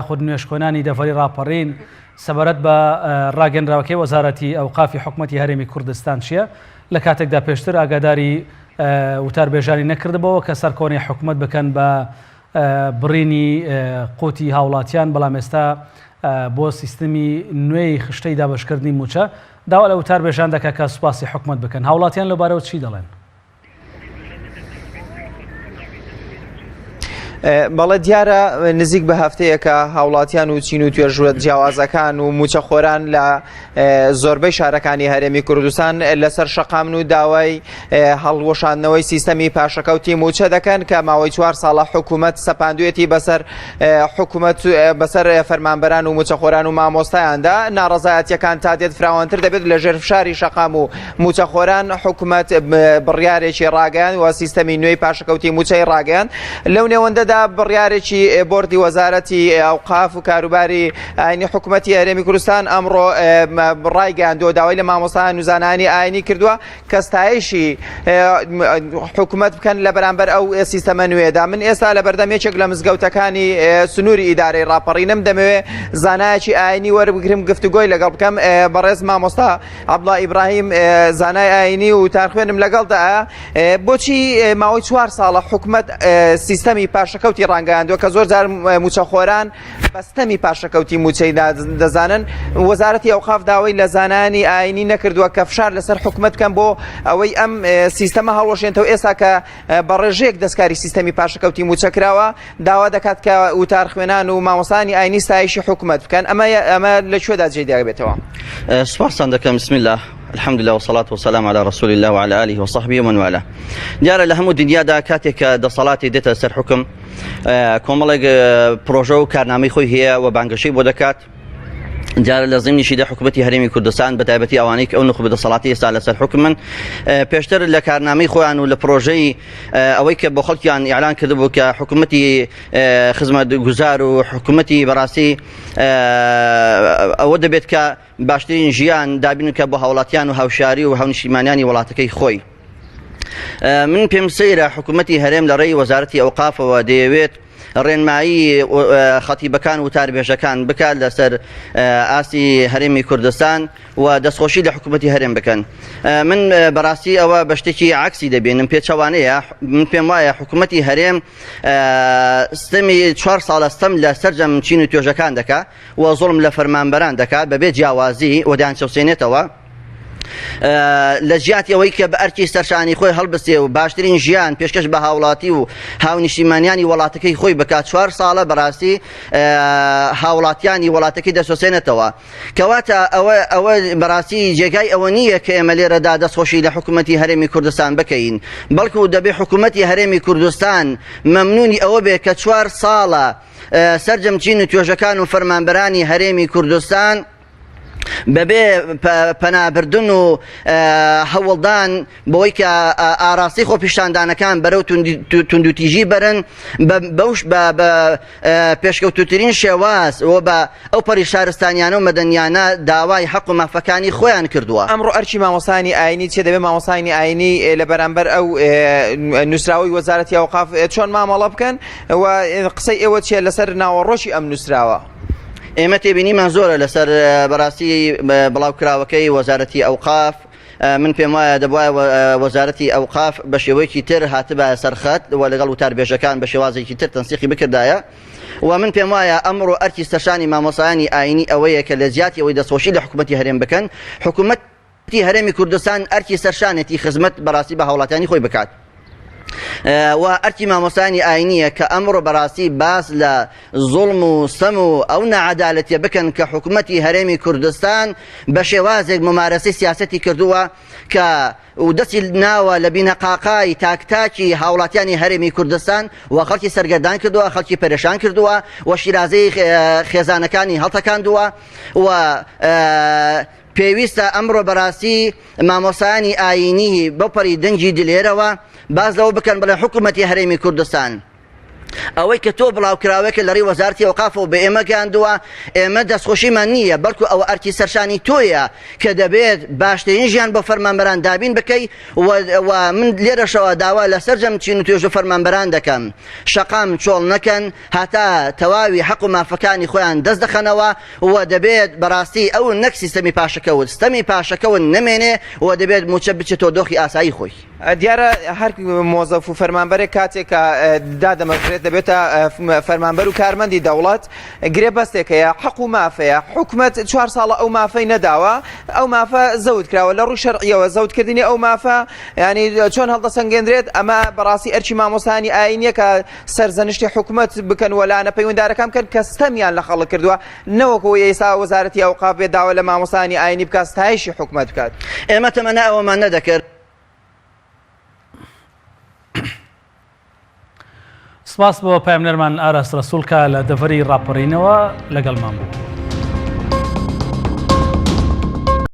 یاخود نوێژخوێنانی دەڤەری ڕاپەڕین سەبارەت بە ڕاگەنراوەکەی وەزارەتی ئەوقافی حکومەتی هەرێمی کوردستان چییە؟ لە کاتێکدا پێشتر ئاگاداری وتاربێژانی نەکردبەوە کە سەرکۆنەی حکومەت بکەن بە بڕینی قوتی هاوڵاتیان، بەڵام ئێستا بۆ سیستمی نوێی خشتەی دابەشکردنی مووچە داوا لە وتاربێژان دەکات کە سوپاسی حکومەت بکەن. هاوڵاتیان لەوبارەوە چی دەڵێن؟ بەڵێ دیارە نزیک بە هەفتەیەکە هاوڵاتیان و چین و توێژوە جیاوازەکان و موچەخۆران لە زۆربەی شارەکانی هەرێمی کوردستان لەسەر شەقامن و داوای هەڵوەشاندنەوەی سیستەمی پاشەکەوتی موچە دەکەن کە ماوەی چوار ساڵە حکوومەت سەپاندوێتی بەسەر حکوومەت بەسەر فەرمانبەران و موچەخۆران و مامۆستایاندا ناڕەزایەتیەکان تا دێت فراوانتر دەبێت لەژێر فشاری شەقام و موچەخۆران حکومەت بڕیارێکی ڕاگەیان و سیستەمی نوێی پاشەکەوتی موچەی ڕاگەیان لەو نێوەندەدا بڕیارێکی بۆردی وەزارەتی ئەوقاف و کاروباری ئاینی حکومەتی هەرێمی کوردستان ئەمڕۆ ڕایگەیاندووە داوای لە مامۆستایان و زانایانی ئاینی کردووە کە ستایشی حکومەت بکەن لە بەرامبەر ئەو سیستەمە نوێدا من ئێستا لە بەردەم یەکێک لە مزگەوتەکانی سنووری ئیدارەی ڕاپەڕینم دەمەوێ زانایەکی ئاینی وەربگرم گفتوگۆی لەگەڵ بکەم بەڕێز مامۆستا عەبدوڵا ئیبراهیم زانای ئاینی و تارخوێنم لەگەڵدا بۆچی ماوەی چوار ساڵە حکومەت سیستەمی پاشەکەوتی ڕانگەیاندووە کە زۆر جار موچەخۆران بە ستەمی پاشەکەوتی موچەی دەزانن وەزارەتی ئەوقاف داوای لە زانایانی ئاینی نەکردووە کە فشار لەسەر حکومەت بکەن بۆ ئەوەی ئەم سیستەمە هەڵوەشێنتەوە ئێستا کە بە ڕێژەیەک دەستکاری سیستەمی پاشەکەوتی موچە کراوە داوا دەکات کە وتارخوێنان و مامۆستایانی ئاینی ستایشی حکومەت بکەن ئەمە ئەمە لە کوێدا جێ دەبێتەوە؟ سپاستان دەکەم بسم الله الحمد لله والصلاة والسلام على رسول الله وعلى آله وصحبه ومن والاه دیارە لە هەموو دنیادا کاتێک کە دەسەڵاتی دێتە سەر حکم کۆمەڵێک پرۆژە و کارنامەی خۆی هەیە و بانگەشەی بۆ دەکات دیارە لە زمنیشیدا حکوومەتی هەرێمی کوردستان بە تایبەتی ئەوانەی کە ئەو نوخبە دەسەڵاتی ئێستا لەسەر حکومن پێشتر لە کارنامەی خۆیان و لە پرۆژەی ئەوەی کە بۆ خەڵکیان ئیعلان کردبوو کە حکوومەتی خزمەت گوزار و حکوومەتی بەڕاستی ئەوە دەبێت کە باشترین ژیان دابین کە بۆ هاوڵاتیان و هاوشاری و هاونیشتیمانیانی وڵاتەکەی خۆی. من پێم سەیرە حکوومەتی هەرێم لە ڕێی وەزارەتی ئەوقافەوە دەیەوێت ڕێنمایی خەتیبەکان وتاربێژەکان بکات لەسەر ئاستی هەرێمی کوردستان و دەستخۆشی لە حکوومەتی هەرێم بکەن من بەڕاستی ئەوە بە شتێکی عکسی دەبینم پێچەوانەیە من پێم وایە حکوومەتی هەرێم ستەمی چوار ساڵە ستەم لە سەرجەم چین و توێژەکان دەکا و زوڵم لە فەرمانبەران دەکات بەبێ جیاوازی و دەیانچەوسێنێتەوە لە جیاتی ئەوەی کە بە ئەرکی سەرشانی خۆی هەڵبستێ و باشترین ژیان پێشکەش بە هاوڵاتی و هاونیشتیمانیانی وڵاتەکەی خۆی بکات چوار ساڵە بەڕاستی هاوڵاتیانی وڵاتەکەی دەسۆسێنێتەوە کەواتە ئەوە ئەوە بەڕاستی جێگای ئەوە نییە کە ئێمە لێرەدا دەستخۆشی لە حکوومەتی هەرێمی کوردستان بکەین بەڵکو دەبێ حکوومەتی هەرێمی کوردستان مەمنونی ئەوە بێ کە چوار ساڵە سەرجەم چین و توێژەکان و فەرمانبەرانی هەرێمی کوردستان بەبێ پەنابردن و هەوڵدان بۆی کە ئاراستەی خۆپیشاندانەکان بەرەو توندوتیژی بەرن بەوش بە پێشکەوتوترین شێواز و بە ئەو پەڕی شارستانیانە و مەدەنیانە داوای حەق و مافەکانی خۆیان کردووە. ئەمڕۆ ئەرکی مامۆستایانی ئاینی چیە؟ دەبێت مامۆستایانی ئاینی لە بەرامبەر ئەو نووسراوەی وەزارەتی ئەوقاف چۆن مامەڵە بکەن و قسەی ئێوە چیە لەسەر ناوەڕۆکی ئەم نووسراوە؟ ئێمە تێبینیمان زۆرە لەسەر بەڕاستی بڵاوکراوەکەی وەزارەتی ئەوقاف من پێم وایە دەبوایە وەزارەتی ئەوقاف بە شێوەیەکی تر هاتبایە سەرخەت و لەگەڵ وتاربێژەکان بە شێوازێکی تر تەنسیقی بکردایە و من پێم وایە ئەمڕۆ ئەرکی سەرشانی مامۆسایانی ئاینی ئەوەیە کە لە جیاتی ئەوەی دەستخۆشی لە حکوومەتی هەرێم بکەن حکوومەتی هەرێمی کوردستان ئەرکی سەرشانێتی خزمەت بەڕاستی بە هاوڵاتیانی خۆی بکات. و ئەرکی مامۆستایانی ئاینیە کە ئەمڕۆ بەڕاستی باس لە زوڵم و ستەم و ئەو ناعەدالەتیە بکەن کە حکومەتی هەرێمی کوردستان بە شێوازێک ممارەسەی سیاسەتی کردووە کە و دەستی ناوە لە بینەقاقای تاک تاکی هاوڵاتیانی هەرێمی کوردستان و خەڵکی سەرگەردان کردووە خەڵکی پەرێشان کردووە و شیرازەی خێزانەکانی هەڵتەکاندووە و پێویستە ئەمڕۆ بەراستی مامۆستایانی ئایینی بەوپەری دەنگی دلێرەوە باس لەوە بکەن بڵێن حکومەتی هەرێمی کوردستان. ئەوەی کە تۆ بڵاوکراوەکە لە ڕێی وەزارەتی ئەوقافەوە بە ئێمە گەیاندووە، ئێمە دەستخۆشیمان نییە، بەڵکو ئەوە ئەرکی سەرشانی تۆیە کە دەبێت باشترین ژیان بۆ فەرمانبەران دابین بکەی و من لێرەشەوە داوا لە سەرجەم چین و توێژ و فەرمانبەران دەکەم شەقام چۆڵ نەکەن هەتا تەواوی حەق و مافەکانی خۆیان دەست دەخەنەوە و دەبێت بەڕاستی ئەو نەک سیستەمی پاشەکەوت ستەمی پاشەکەوت نەمێنێ و دەبێت مووچە بچێتەوە دۆخی ئاسایی خۆی. دیارە هەر مۆزەف و فەرمانبەرێک کاتێک کە دادەمەزرێت دەبێتە فەرمانبەر و کارمەندی دەوڵەت گرێبەستێک هەیە حەق و مافەیە حکومەت چوار ساڵە ئەو مافەی نەداوە ئەو مافە زەوت کراوە لە ڕووی شەرعیەوە زەوتکردنی ئەو مافە ینی چۆن هەڵدەسەنگێنرێت ئەمە بەڕاستی ئەرکی مامۆستانی ئاینیە کە سەرزەنشتی حکومەت بکەن وەلانە پەیوەندارەکان بکەن کە ستەمیان لە خەڵک کردووە نەوەک ئەوەی ئێستا وەزارەتی ئەوقاف بێت داوا لە مامۆستایانی ئاینی بکات ستایشی حکومەت بکات. ئێمە تەمەنا ئەوەمان نەدەکرد. سپاس بۆ پەیامنێرمان ئاراس رەسوڵ کە لە دەڤەری ڕاپەڕینەوە لەگەڵمان بوو.